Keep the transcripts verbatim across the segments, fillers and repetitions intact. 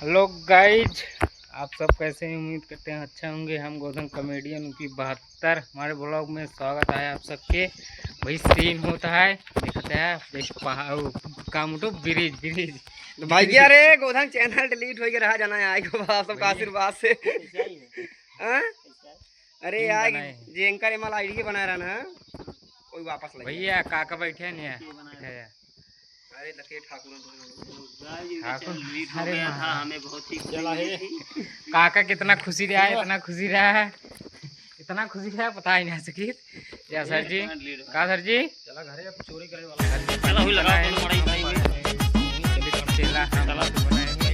Hello guys, आप सब कैसे हैं? उम्मीद करते हैं अच्छा होंगे। हम गोधन comedian यूपी बहत्तर, हमारे vlog में स्वागत है आप सबके। वही scene होता है, देखते हैं, देख पहाड़, वो, का मुटो, bridge, bridge। तो भाई क्या रे, गोधन channel delete हो गया रहा, जाना है, आए को बा सबका आशीर्वाद से। हाँ? अरे यार, बनाए हैं। जे anchor एमएल आईडी के बना रहा ना, कोई वापस लग भैया, काका बैठे नहीं है। ये बनाए हैं। अरे लके ठाकुर, ठाकुर, अरे हाँ। हमें बहुत ही खुशी मिली थी। काका कितना खुशी रहा है, इतना खुशी रहा है, इतना खुशी रहा है, बता ही नहीं सकी। या सर जी, का सर जी? चला घरे, अब चोरी करे वाला। चला हुई लगा, दोनों बड़ा ही भाई में। चला हम चला। बनाएंगे।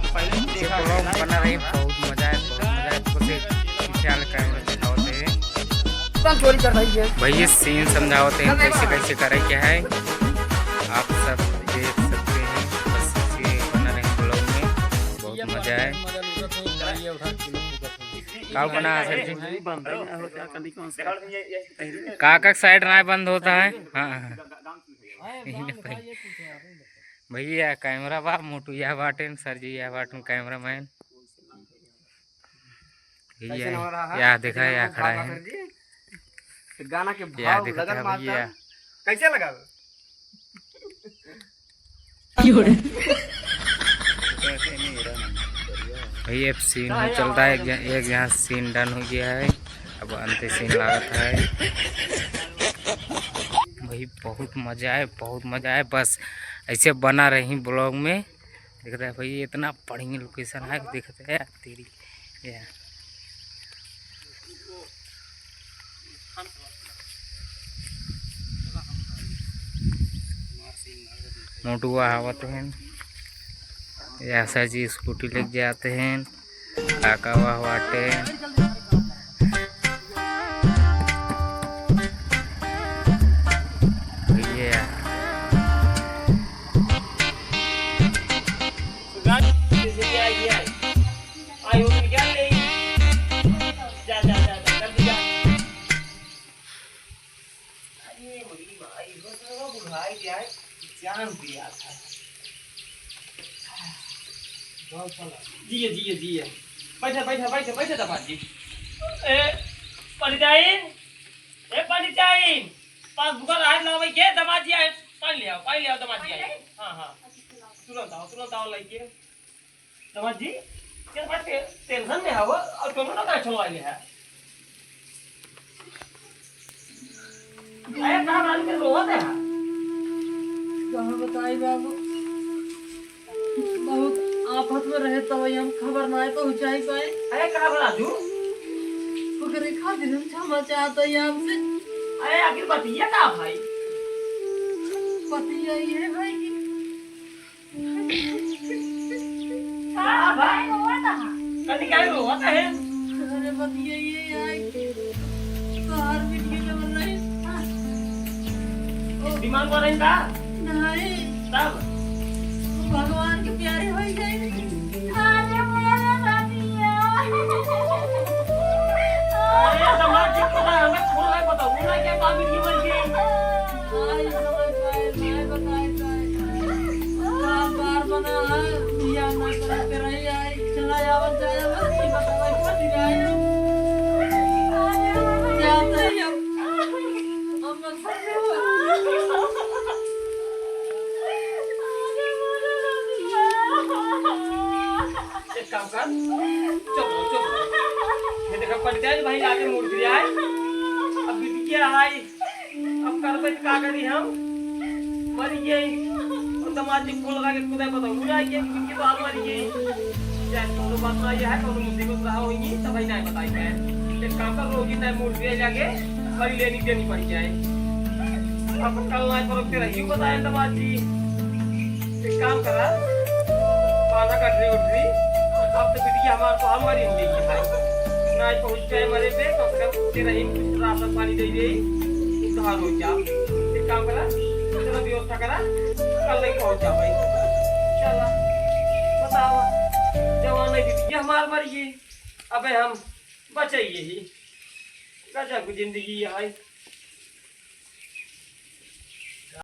पहले ये देखा vlog बना रही, बहुत मजा है, बहुत मजा है। आपको से पीछे वाले कैमरे दिखाते हैं। चल चोरी कर भाई ये। भैया scene समझावत हैं, कैसे कैसे करे क्या है, आप सब देख सकते हैं। बस ये बना रहे vlog में, बहुत मजा है। का बना है सर जी? काका का side ना बंद होता है। हाँ, हाँ। भैया कैमरा बा, मोटू यह बाटेन, सर जी यह बाटेन cameraman। भैया, कैसे नंबर रहा? या देखा, या खड़ा है। तो गाना के या भाव देखा लगन था मारता। भैया। कैसे लगा? भैया, अब scene हो चलता है, एक जहाँ, एक जहाँ scene done हो गया है, अब अंत scene लागत है। भाई, बहुत मजा आए, बहुत मजा आए। बस ऐसे बना रही vlog में। देखते हैं भाई, इतना बढ़िया location है, देखते हैं तेरी। या। मोटुआ आवत हैं, या सर जी scooty लेके जाते हैं, काका वाह वाटे। भैया। अरे मेरी माई, वो साला बुढ़ाई जाए, जान दिया था। जिया, जिया, जिया। बैठा, बैठा, बैठा, बैठा दामाद जी। ए, पंडिताइन, ए पंडिताइन, पाँच बुकर हाथ लावे के, दामाद जी आए, पानी ले आओ, पानी ले आओ दामाद जी आए। हाँ, हाँ। तुरंत आओ, तुरंत आओ लइके। दामाद जी, के बात के tension में हवो और कोनो ना का छुड़वा ले है। अरे का बात के रोवत है? कहाँ बताई बाबू, बहुत आफत में रहे तब हम खबर ना पहुँचाई पाए। अरे का बा राजू? ओकरे खातिर हम क्षमा चाहत हई आपसे। अरे आखिर बतिया का भाई? बतिया ये है भाई कि का भाई रोवत है? कनी काहे रोवत है? अरे बतिया ये आई कि तोहार बिटिया जवन रही। हाँ। ओ। बीमार पड़ रही का? नहीं। तब? वो भगवान के प्यारे हो गई। अरे मेरे बतिया। अरे दामाद जी, पता है, हमें थोड़ा ही पता, वो ना क्या बाबू जी मर गए। आई समझ पाए, मैं बताए, बताए। बार बार बना है, बिया ना करते रही, आई चला आवत जाए, बस ये बताओ, कौन जाए? जाते ही हम, हम बस एक काम कर, चुप रहो, चुप रहो। ये देखा, पंडिताइन भाई आगे मूर्ति आए। अब बिटिया आई, अब करबे त का करी हम? मर गई। और दामाद जी फोन लगा के खुदा बताओ, बुझा गया कि बिटिया तो हाल मर गई। चाहे कोनो बात ना, ये है, कोनो मुसीबत रहा होई, तब ही ना बताई है। एक काम कर, रोगी ना मूर्ति जाके बड़ी लेनी देनी पड़ जाए। अब कल ना पर तेरा यूं बताए दामाद जी। एक काम करा, पाना का ड्री उड्री, अब तो बिटिया हमार तो हम मरी नहीं है भाई। ना पहुँच गए मरे पे, कम से कम तेरा ही कुछ राशन पानी दे दे, उद्धार हो जा। एक काम करा, चलो व्यवस्था करा, कल नहीं पहुँच जा भाई। चला, बताओ, जवान नहीं बिटिया हमार मरी गई, अबे हम बचे यही, गजब की जिंदगी है।